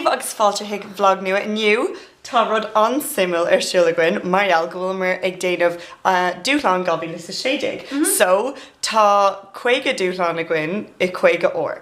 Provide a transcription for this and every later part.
daoibh agus fáilte chuig vlog nua. Inniu tá rud an-suimiúil ar siúl againn mar gheall go bhfuileamar ag déanamh dúshlán 2016. So tá 50 dúshlán againn i 50 uair.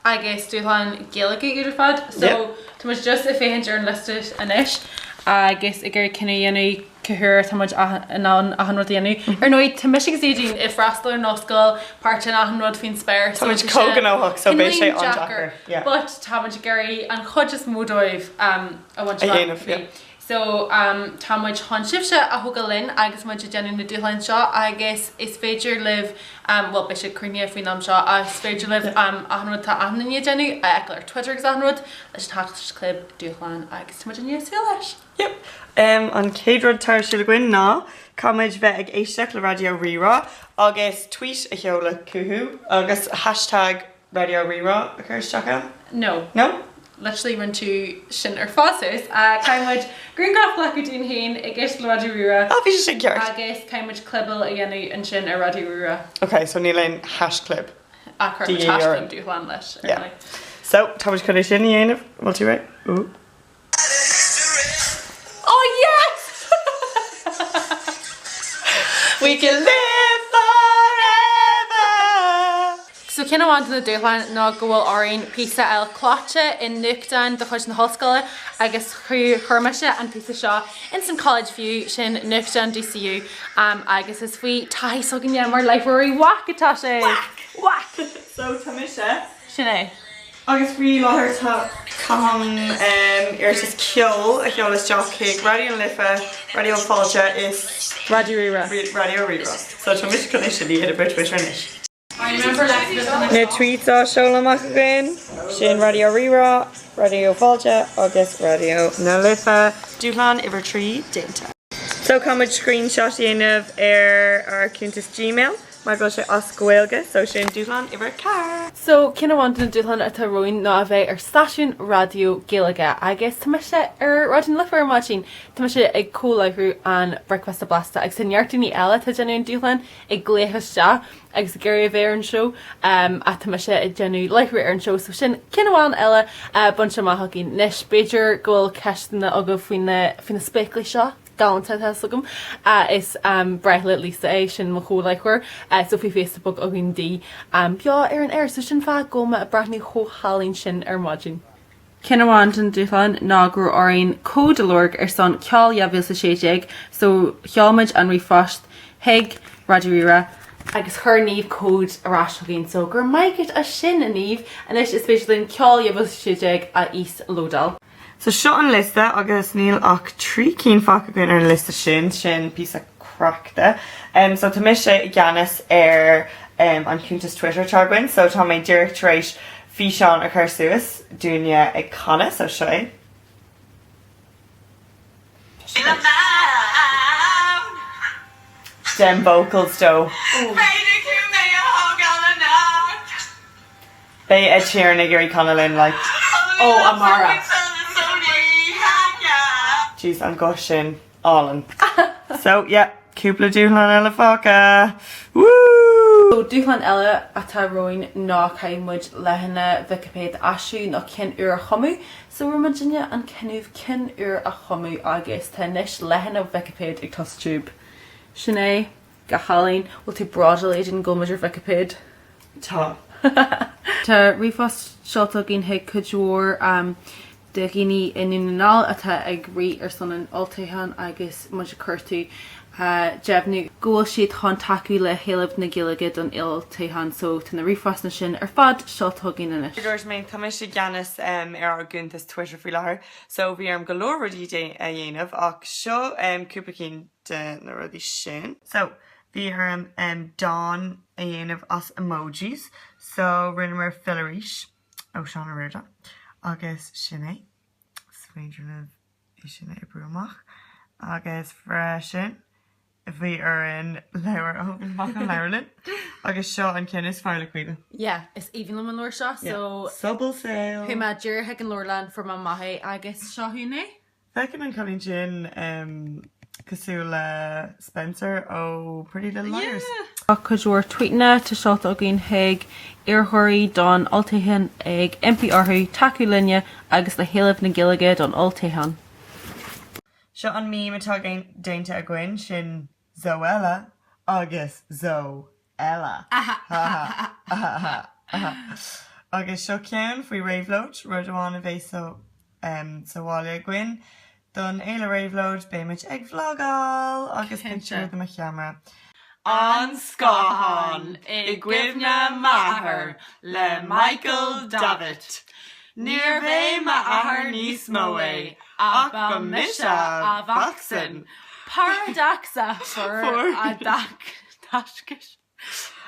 agus dúshlán Gaeilge iad ar fad. So tá muid just ag féachaint ar an liosta anois agus ag iarraidh cinneadh a dhéanamh cá huair atá muid in ann achan rud a dhéanamh. Ar ndóigh, tá mise agus Aedín ag freastal ar an ollscoil, páirt in achan rud faoin spéir so tá muid chomh gnóthach so beidh sé an-deacair. But tá muid ag iarraidh an chuid is mó dóibh a bhaint amach. So tá muid chun sibhse a thógáil linn agus muid ag déanamh na dúshláin seo agus is féidir libh, bhuel beidh siad críochnaithe faoin am seo ach is féidir libh achan rud atá achan duine ag déanamh a fheiceáil ar Twitter agus achan rud leis an haischlib dúshlán agus tá muid i ndiaidh súil leis. Yep. An chéad rud atá ar siúl againn ná caithfidh muid bheith ag éisteacht le Raidió Rí-Rá agus tweet a sheoladh chucu agus hashtag Raidió Rí-Rá a chur isteach ann? No. No? Literally rinne tú sin ar fad suas. Caithfidh muid grianghraf a ghlacadh dínn féin ag éisteacht le Raidió Rí-Rá. Ah, bhí sé sin ceart. Agus caithfidh muid clibeáil a dhéanamh ansin ar Raidió Rí-Rá. Ok, so níl aon haischlib. Ach chuir muid haischlib dúshlán leis, ar ndóigh. So, tá muid chun é sin a dhéanamh. Bhfuil tú réidh? Ooh. Oh yes! We can live forever! So ceann amháin de na dúshláin ná go bhfuil orainn píosa a fháil clóite i nuachtán de chuid na hollscoile agus chuir mise an píosa seo ins an College View, sin nuachtán DCU agus is faoi taithí s'againne mar láithreoirí WAC atá sé! WAC! WAC! So tá mise. Sin é. Agus faoi láthair tá caithim iarratas ceoil a sheoladh isteach chuig Raidió na Life, Raidió Fáilte is. Raidió Rí-Rá. Raidió Rí-Rá. So tá mise chun é sin a dhéanamh ar Twitter anois. Na tweets á seoladh amach againn, sin Raidió Rí-Rá, Raidió Fáilte agus Raidió na Life. Dúshlán uimhir 3 déanta. So caithfidh muid screenshot a dhéanamh ar ár cuntas Gmail. Mar go bhfuil sé as Gaeilge, so sin dúshlán uimhir 4. So, ceann amháin de na dúshláin atá romhainn ná a bheith ar stáisiún raidió Gaeilge agus tá mise ar Raidió na Life ar maidin. Tá mise ag comhláithriú an Bricfeasta Blasta agus tá neart daoine eile atá ag déanamh an dúshláin ag glaoch isteach agus ag iarraidh a bheith ar an seó ach tá mise ag déanamh láithriú ar an seó so sin ceann amháin eile bainte amach againn. Anois, b'fhéidir go bhfuil ceisteanna agaibh faoi na faoi na spéaclaí seo? galánta tá 'fhios agam. Is breá le Lisa é, sin mo chomhláithreoir, so bhí féasta beag againn di beo ar an aer, so sin fáth go bhfuil mé ag breathnú chomh hálainn sin ar maidin. Ceann amháin den dúshlán ná go raibh orainn cód a lorg ar son Ceol 2016, so sheol muid an ríomhphost chuig Raidió Rí-Rá agus chuir Niamh cód ar ais chugainn, so go raibh maith agat as sin, a Niamh! Anois is féidir linn Ceol 2016 a íoslódáil. So seo an liosta agus níl ach 3 cinn fágtha againn ar an liosta sin, sin píosa craiceáilte. So tá mise i gceannas ar an cuntas Twitter atá againn so tá mé díreach tar éis físeán a chur suas dúinne ag canadh so seo é. Déan vocals dó. Beidh Ed Sheeran ag iarraidh canadh linn like. Ó, a Mara. Jeez, an guth sin. Álainn. So, yeah, cúpla dúshlán eile fágtha. Woo! So, dúshlán eile atá romhainn ná caithfidh muid leathanach Vicipéid a aistriú nó ceann úr a chumadh. So, rinne muidinne an cinneadh ceann úr a chumadh agus tá anois leathanach Vicipéid ag TosTube. Sin é. Go hálainn. Bhfuil tú bródúil Aedín go bhfuil muid ar Vicipéid? Tá. Tá ríomhphost seolta againn chuig cuid mhór de dhaoine i nDún na nGall atá ag rith ar son an olltoghcháin agus muid ag cuartú deimhniú go bhfuil siad chun tacú le héileamh na Gaeilge don olltoghchán so tá na ríomhphostanna sin ar fad seolta chugainn anois. Mar a dúirt mé, tá mise i gceannas ar ár gcuntas Twitter faoi láthair so bhí orm go leor rudaí a dhéanamh ach seo cúpla cinn de na rudaí sin. So, bhí orm dán a dhéanamh as emojis, so rinneamar Fill Arís ó Seán Ó Ríordáin agus sin é. Is féidir libh é sin a oibriú amach. Agus freisin, bhí orainn leabhar a thógaint amach ón leabharlann agus seo an ceann is fearr le Caoimhe. Yeah, is aoibhinn liom an leabhar seo, so. Sobal Saol. Chuaigh mé díreach chuig an leabharlann, fuair mé amach é agus seo chugainn é. Feicim an cailín sin. Cosúil le Spencer ó Pretty Little Liars. Tá cuid mhór tweetanna tá seolta againn chuig iarrthóirí don olltoghchán ag impí orthu tacú linne agus le héileamh na Gaeilge don olltoghchán. Seo an meme atá déanta againn, sin Zoella agus Zo Ella. Agus seo ceann faoi réabhlóid, rud amháin a bheidh sa sa bhaile againn don fhéile réabhlóid, beidh muid ag vlogáil agus pictiúr de mo cheamara. An Scáthán i gcuimhne m'athar le Michael Davitt. Níorbh é m'athair níos mó é, ach ba mise a mhacsan. Paradacsa fuair a dtaiscis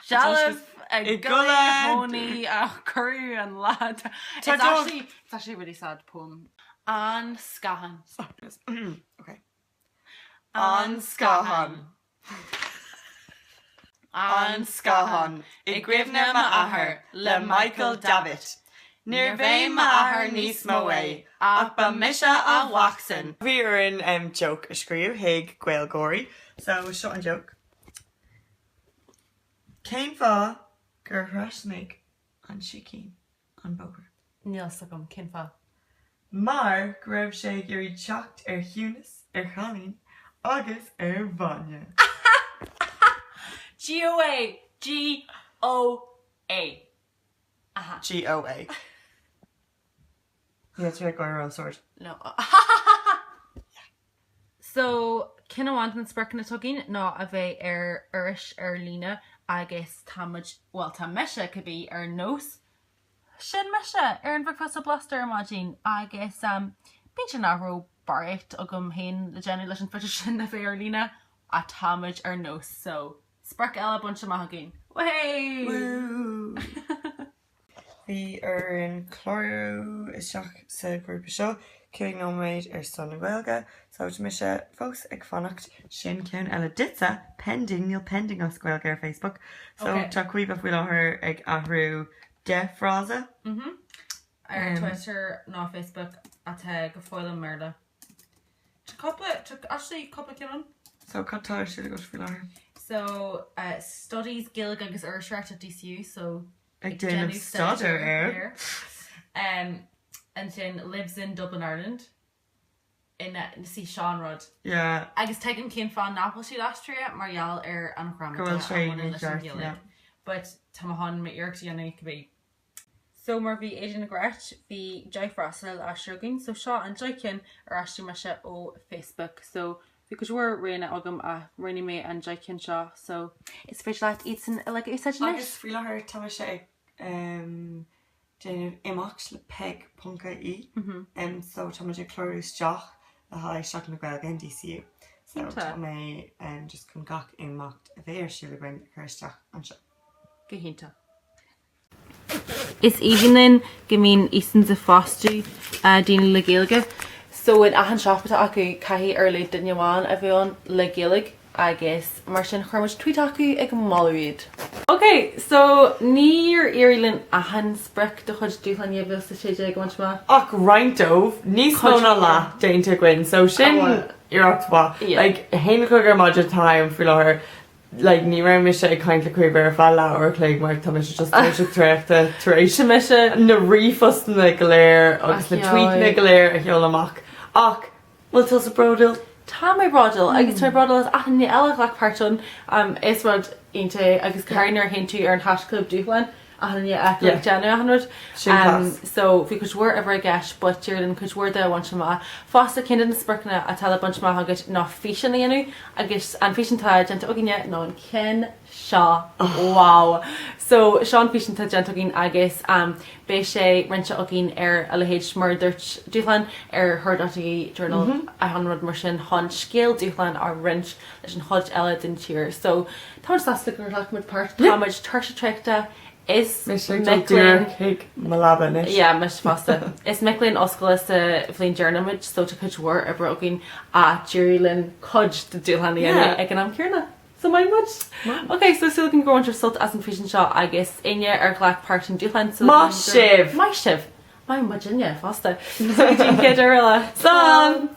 dealbh i gculaith Thónaí a cuireadh an lá It's actually it's actually a really sad poem. An Scáthán. Okay. An Scáthán. An Scáthán i gcuimhne m'athar le Michael Davitt. Níorbh é m'athair níos mó é, ach ba mise a mhacsan. Bhí orainn joke a scríobh chuig Gaeilgeoirí, so seo an joke. Cén fáth gur thrasnaigh an sicín an bóthar? Níl fhios agam, cén fáth? Mar go raibh sé ag iarraidh teacht ar chiúnas, ar chailín agus ar bhainne. GOA! G-O-A. Aha. G-O-A. Níl tú ag gáire sort. No. So, ceann amháin de na spriocanna atá againn ná a bheith ar iris ar líne agus tá muid, bhuel tá mise cibé, ar nós, sin mise ar an Bhricfeasta Blasta ar maidin agus b'fhéidir nach raibh barraíocht agam féin le déanamh leis an phictiúr sin a bheith ar líne ach tá muid ar nós so sprioc eile bainte amach againn. Whey! Woo! Bhí orainn clárú isteach sa ghrúpa seo, 5 nóiméad ar son na Gaeilge, so tá mise fós ag fanacht. Sin ceann eile duitse, pending, níl pending as Gaeilge ar Facebook, so tá Caoimhe faoi láthair ag athrú 10 frása. Ar Twitter nó Facebook atá go fóill i mBéarla. Tá cúpla, tá actually cúpla ceann ann. So cad tá ar siúl agat faoi láthair? So studies Gaeilge agus Iriseoireacht at DCU, so Ag déanamh staidéir air. Ansin lives in Dublin Ireland ina see seo an rud. Yeah. Agus tuigim cén fáth nach bhfuil siad aistrithe mar gheall ar an Go bhfuil ghramadach a sé bhaineann leis an mícheart, Ghaeilge. yeah. But tá mé chun m'iarracht a dhéanamh cibé. So mar bhí Aedín ag ráit bhí 10 frása le aistriú againn so seo an 10 cinn ar aistrigh mise ó Facebook. So bhí cuid mhór roghanna agam ach roghnaigh mé an 10 cinn seo so is féidir leat iad san uilig a úsáid anois. Agus faoi láthair tá mise ag déanamh imeacht le Peig ponc IE so tá muid ag clárú isteach le haghaidh Seachtain na Gaeilge in DCU so tá mé just chun gach imeacht a bheidh ar siúl againn a chur isteach anseo. Go hiontach. Is aoibhinn linn go mbíonn Easons ag fostú daoine le Gaeilge. So in achan siopa atá acu caithfidh ar a laghad duine amháin a bheith ann le Gaeilge agus mar sin chuir muid tweet acu ag moladh iad. Ok so níor éirigh linn achan sprioc de chuid Dúshlán 2016 a bhaint amach. Ach roinnt dóibh, níos mó ná leath déanta againn so sin iarracht mhaith. Like 1 a chlog ar maidin atá ann faoi láthair. like ní raibh mise ag caint le Caoimhe ar feadh leath uair a chloig mar tá mise just tuirseach traochta tar éis mise na ríomhphostanna go léir agus na tweetanna go léir a sheoladh amach. Ach bhfuil tusa bródúil? Tá mé bródúil agus tá mé bródúil as achan duine eile a ghlac páirt ann. Is rud iontach é agus go háirithe nuair a théann tú ar an haischlib dúshlán achan duine a fheiceáil ag déanamh achan rud. Sin class. So bhí cuid mhór oibre i gceist but d'éirigh linn cuid mhór de a bhaint amach. Fosta ceann de na spriocanna atá le baint amach agat ná físeán a dhéanamh agus an físeán atá déanta againne ná an ceann seo. Wow! So seo an físeán atá déanta againn agus beidh sé roinnte againn ar a leithéid mar a dúirt Dúshlán ar Her dot ie Journal achan rud mar sin chun scéal Dúshlán a roinnt leis an chuid eile den tír. So tá muid sásta gur ghlac muid páirt, tá muid tuirseach traochta, is Mise ag dul mic léinn. díreach chuig mo leaba anois. Yeah, mise fosta. Is mic léinn ollscoile sa bhliain deireanach muid so tá cuid mhór oibre againn ach d'éirigh linn cuid de dúshlán a dhéanamh ag an am céanna. So maith muid! Maith. Ok, so súil agam gur bhain sibh sult as an físeán seo agus éinne ar ghlac páirt in dúshlán súil Maith agam gur sibh! Maith sibh! Maith muidinne fosta. So go dtí an chéad uair eile. Slán!